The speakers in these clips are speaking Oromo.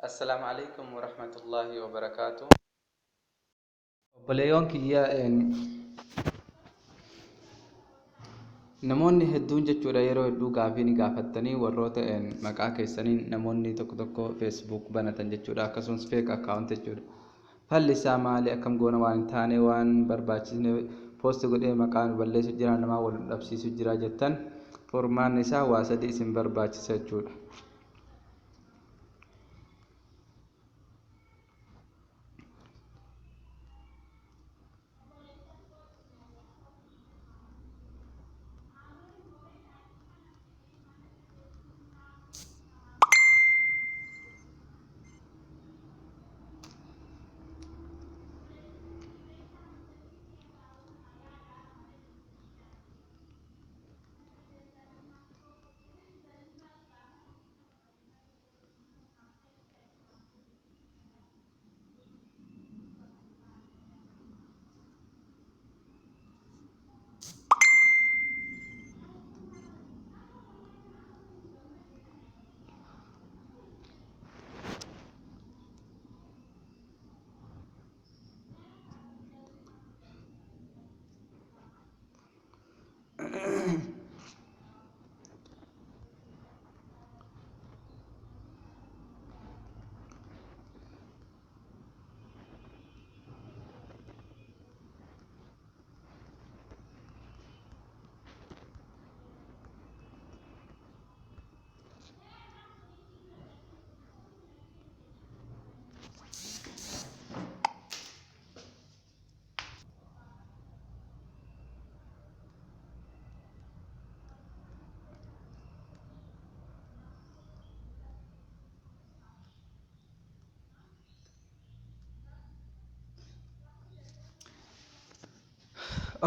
Assalaamu Aleykum Warahmatullaahi Wabarakaatuh. Obboleeyyoon kiyya, namoonni hedduun jechuudha yeroo hedduu gaafii ni gaafattanii, warroota maqaa keessaniin namoonni tokko tokko Facebook banatan jechuudha, akkasumas fake account jechuudha. Falli isaa maali? Akkam goona? Waan hin taane, waan barbaachisne post godhee maqaa nu balleessu jira, namaa wal nu dhabsiisu jira jettan, furmaanni isaa waa sadi isin barbaachisa jechuudha.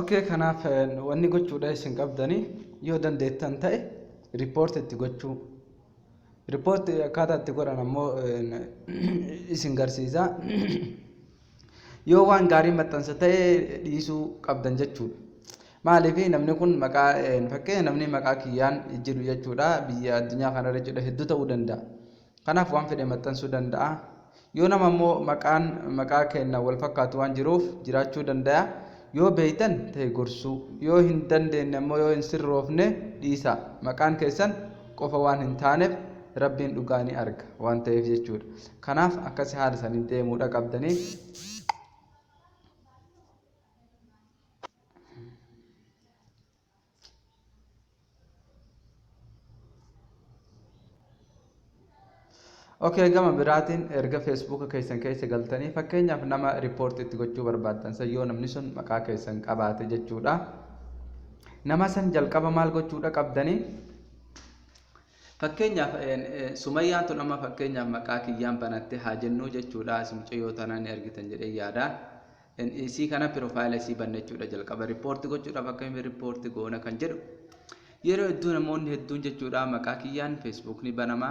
Okay, kanaaf wanni gochuudha isin qabdanii, yoo dandeettan ta'e riippoorti itti gochuu. Riippoorti akkaataa itti godhan ammoo isin garsiisa. Yoo waan gaarii maxxansa ta'e dhiisuu qabdan jechuudha. Maaliif? Namni kun maqaa, fakkeenya namni maqaa kiyyaan jiru jechuudha, biyya addunyaa kanarra jechuudha, hedduu ta'uu danda'a. Kanaaf waan fedhe maxxansuu danda'a. Yoo nama immoo maqaan maqaa keenna wal fakkaatu waan jiruuf jiraachuu danda'a. Yoo beeytan ta'e gorsuu. Yoo hin dandeenye ammoo, yoo hin sirroofne dhiisaa. Maqaan keessan qofa waan hin taaneef Rabbiin dhugaa ni arga waan ta'eef jechuudha. Kanaaf akkasi haala saniin deemuudha qabdanii. Okay, gama biraatiin erga Facebook keessan keessa galtanii, fakkeenyaaf nama report itti gochuu barbaaddan san, yoo namni sun maqaa keessan qabaate jechuudha. Nama san jalqaba maal gochuudha qabdanii? Fakkeenyaaf Sumayyaan tun amma fakkeenyaaf maqaa kiyyaan banatte haa jennuu jechuudha. As mucayyoo tanaa ni argitan jedhee yaada. Isii kana piroofaayila isii banna jechuudha jalqaba. Riippoorti gochuudhaaf akkamiin riippoorti goona kan jedhu. Yeroo hedduu namoonni hedduun jechuudha maqaa kiyyaan feesbuukni banama.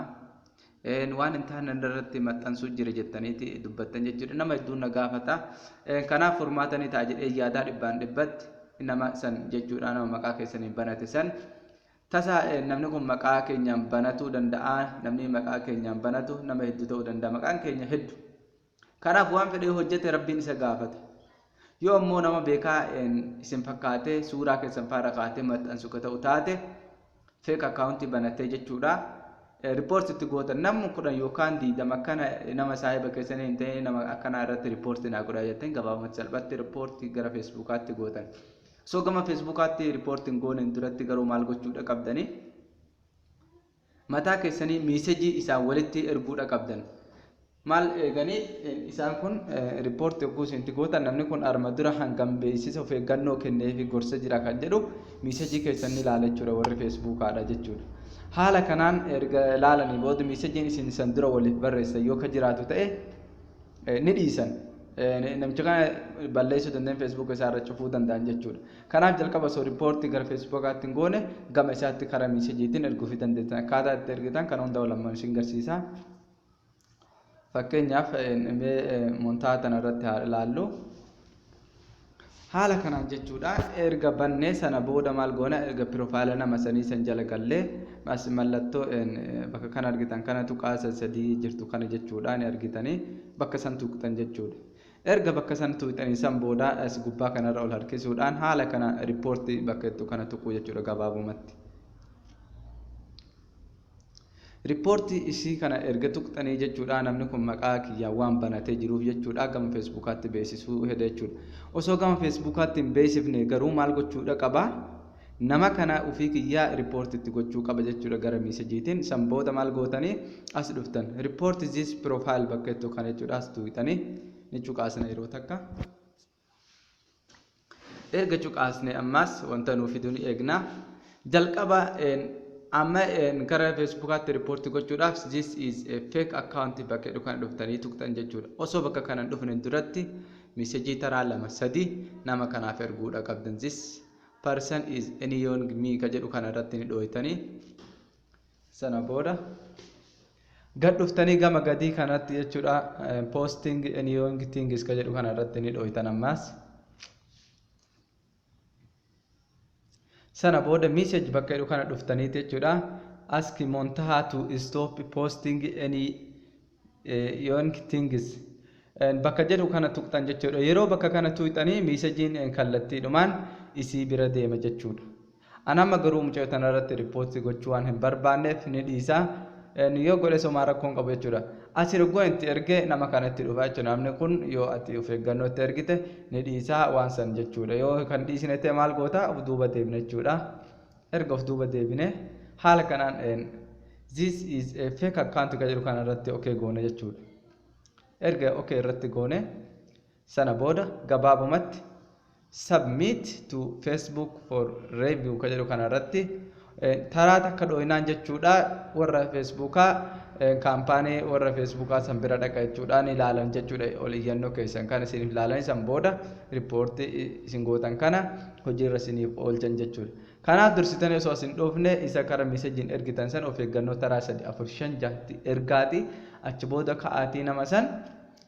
Waan hin taane irratti maxxansuu jira jettaniiti dubbattan jechuudha. Nama hedduun na gaafata. Kanaaf furmaata ni ta'a jedhee yaadaa dhibbaan dhibbatti nama san jechuudha, nama maqaa keessaniin banate san. Tasa namni kun maqaa keenyaan banatuu danda'a. Namni maqaa keenyaan banatu nama hedduu ta'uu danda'a. Maqaan keenya heddu. Kanaaf waan fedhe yoo hojjete Rabbiin isa gaafata. Yoo ammoo nama beekaa isin fakkaatee suuraa keessan faara kaatee maxxansu ka ta'u taate, fake account banattee jechuudha. Report itti gootan, namni 10 yookaan 20 akkana nama saahiba keessanii hin ta'in nama akkanaa irratti report naa godhaa jettan, gabaabumatti salphatti report gara Facebookaatti gootan. Osoo gama Facebookaatti report hin gooneen duratti garuu maal gochuudha qabdanii? Mataa keessanii miisejii isaan walitti erguudha qabdan. Maal eeganii isaan kun riippoortii yogguu isin itti gootan, namni kun arma dura hangam beeksisa of eeggannoo kenneefi gorsa jira kan jedhu miisejii keessan ni ilaala jechuudha warri feesbuukaadha jechuudha. Haala kanaan erga ilaalanii booda miisejiin isin san dura waliif barreessan yoo ka jiraatu ta'e ni dhiisan. Namicha kana balleessuu danda'an, feesbuuka isaa irra cufuu danda'an jechuudha. Kanaaf jalqaba osoo riippoortii gara feesbuukaatti hin goone gama isaatti karaa miisejiitiin erguufii dandeessan. Akkaataa itti ergitan kana hunda lamaan isin garsiisa. Fakkeenyaaf mee montaa tana irratti haa ilaallu. Haala kanaan jechuudha. Erga bannee sana booda maal goona? Erga profile nama sanii san jala gallee, as mallattoo bakka kana argitan kana tuqaa sadii jirtu kana jechuudha, ni argitanii, bakka san tuqxan jechuudha. Erga bakka san tuqxanii san booda as gubbaa kanarra ol harkisuudhaan haala kana report bakka jettu kana tuquu jechuudha gabaabumatti. Report isii kana erga tuqxanii jechuudha, namni kun maqaa kiyyaan waan banatee jiruuf jechuudha, gama Facebookaatti beeksisuu heda jechuudha. Osoo gama Facebookaatti hin beeksifne garuu maal gochuudha qaba? Nama kana ofii kiyyaa report itti gochuu qaba jechuudha gara messageiitiin. San booda maal gootanii? As dhuftan, "Report this profile" bakka jettu kana jechuudha, as tuqxanii ni cuqaasna yeroo takka. Erga cuqaasne ammas wanta nuu fidu ni eegna. Jalqaba amma gara Facebookaatti report gochuudhaaf "This is a fake account" bakka jedhu kana dhuftanii tuqxan jechuudha. Osoo bakka kana hin dhufne duratti message taraa lama sadi nama kanaaf erguudha qabdan. "This person is annoying me" ka jedhu kana irratti ni dhooytanii, sana booda gad dhuftanii gama gadii kanatti jechuudha, "Posting annoying things" ka jedhu kana irratti ni dhooytan ammaas. Sana booda "Message" bakka jedhu kana dhuftaniiti jechuudha, "Ask Montaha to stop posting annoying things" bakka jedhu kana tuqxan jechuudha. Yeroo bakka kana tuqxanii, messageiin kallattiidhumaan isii bira deema jechuudha. Anamma garuu mucayyoo tana irratti report gochuu waan hin barbaanneef ni dhiisa. Yoo godhe somaa rakkoon qabu jechuudha. Asi roggoo itti ergee nama kanatti dhufa jechuudha. Namni kun yoo ati of eeggannoo itti ergite ni dhiisa waan san jechuudha. Yoo kan dhiisne ta'e maal goota? Of duuba deebine jechuudha. Erga of duuba deebine, haala kanaan "This is a fake account" kan jedhu kana irratti okay goone jechuudha. Erga okay irratti goone sana booda gabaabumatti "Submit to Facebook for review" kan jedhu kana irratti taraa takka dhooynaan jechuudha, warra Facebookaa, kaampaanii warra Facebookaa san bira dhaqa jechuudha, ni ilaalan jechuudha. Ol iyyannoo keessan kan isiniif ilaalan san booda report isin gootan kana hojiirra isiniif oolchan jechuudha. Kanaaf dursitanii osoo isin dhufne isa kara messageiin ergitan san of eeggannoo taraa sadi, afur, shan, jahatti ergaati, achi booda ka'aatii nama san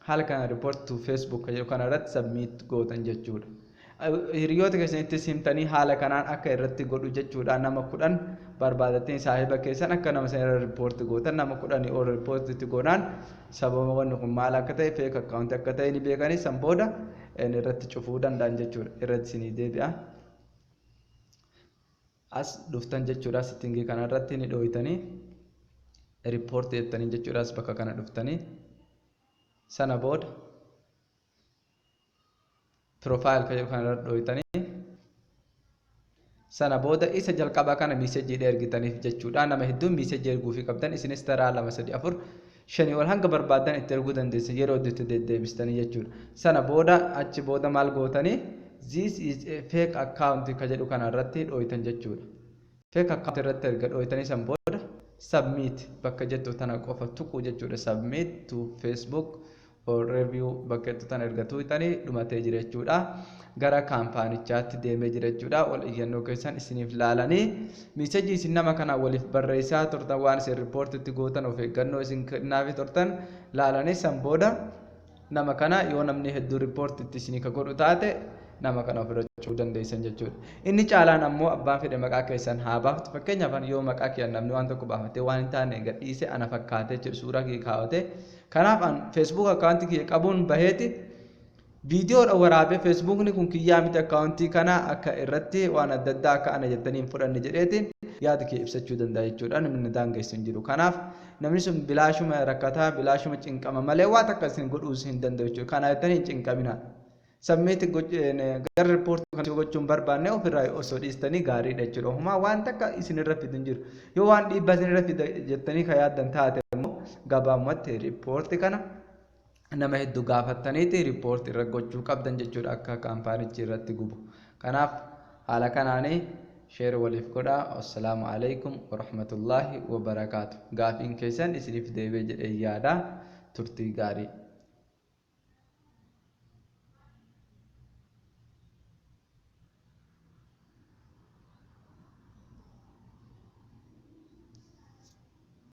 haala kana "Report to Facebook" jedhu kana irratti submit gootan jechuudha. Hiriyoota keessanittis himtanii haala kanaan akka irratti godhu jechuudha. Nama 10 barbaadattanii saahiba keessan akka nama sana irra report gootan. Nama 10 ol reportitti godhaan, sababa wanni kun maal akka ta'e, fake account akka ta'e ni beekanii, san booda irratti cufuu danda'an jechuudha. Irratti isinii deebi'a. As dhuftan jechuudha, setting kana irratti ni dhooytanii, report jettanii jechuudha. As bakka kana dhuftanii sana booda profile kan jedhu kana irra dhooytanii, sana booda isa jalqabaa kana messageiidha ergitaniif jechuudha. Nama hedduun message erguufii qabdan. Isinis taraa lama, sadi, afur, shanii ol hanga barbaadan itti erguu dandeessan, yeroo itti deddeebistanii jechuudha. Sana booda achi booda maal gootanii? "This is a fake account" ka jedhu kana irratti dhooytan jechuudha. Fake account irratti erga dhooytanii san booda "Submit" bakka jettu tana qofa tuqu jechuudha. "Submit to Facebook for review" bakka jettu tana erga tuqxanii dhumatee jira jechuudha. Gara kaampaanichaatti deemee jira jechuudha. Ol iyyannoo keessan isiniif laalanii, message isin nama kana waliif barreessaa turtan, waan isin reportitti gootan, of eeggannoo isin kennaafi turtan laalanii, san booda nama kana yoo namni hedduu reportitti isinii ka godhu taate, nama kana ofirra cufuu dandeessan jechuudha. Inni caalaan ammoo abbaan fedhe maqaa keessan haa baaftu. Fakkeenyaaf, yoo maqaa kiyyan namni waan tokko baafatee, waan hin taane gadhiise, ana fakkaatee jechuudha, suuraa kiyya kaawwatee. Kanaaf an Facebook account kiyya qabuun baheeti viidiyoodha waraabee, Facebookni kun kiyyaa miti, account kana akka irratti waan adda addaa akka ana jettanii hin fudhanne jedheetiin yaada kiyya ibsachuu danda'a jechuudha. Namni daangessu hin jiru. Kanaaf namni sun bilaashuma rakkataa, bilaashuma cinqama malee waan takka isin godhuus hin danda'u jechuudha. Kana jettanii hin cinqamina. Submit gara report kan gochuun barbaanne ofirraa osoo dhiistanii gaariidha jechuudha. Homaa waan takka isinirra fidu hin jiru. Yoo waan dhiibbaa isinirra fida jettanii kan yaaddan taate immoo, gabaabumatti report kana nama hedduu gaafattaniiti report irra gochuu qabdan jechuudha, akka kaampaanichi irratti gubu. Kanaaf haala kanaanii share waliif godhaa. Assalaamu alaikum warahmatullaahi wabarakaatu. Gaafiin keessan isiniif deebi'ee jedhee yaada. Turtii gaarii.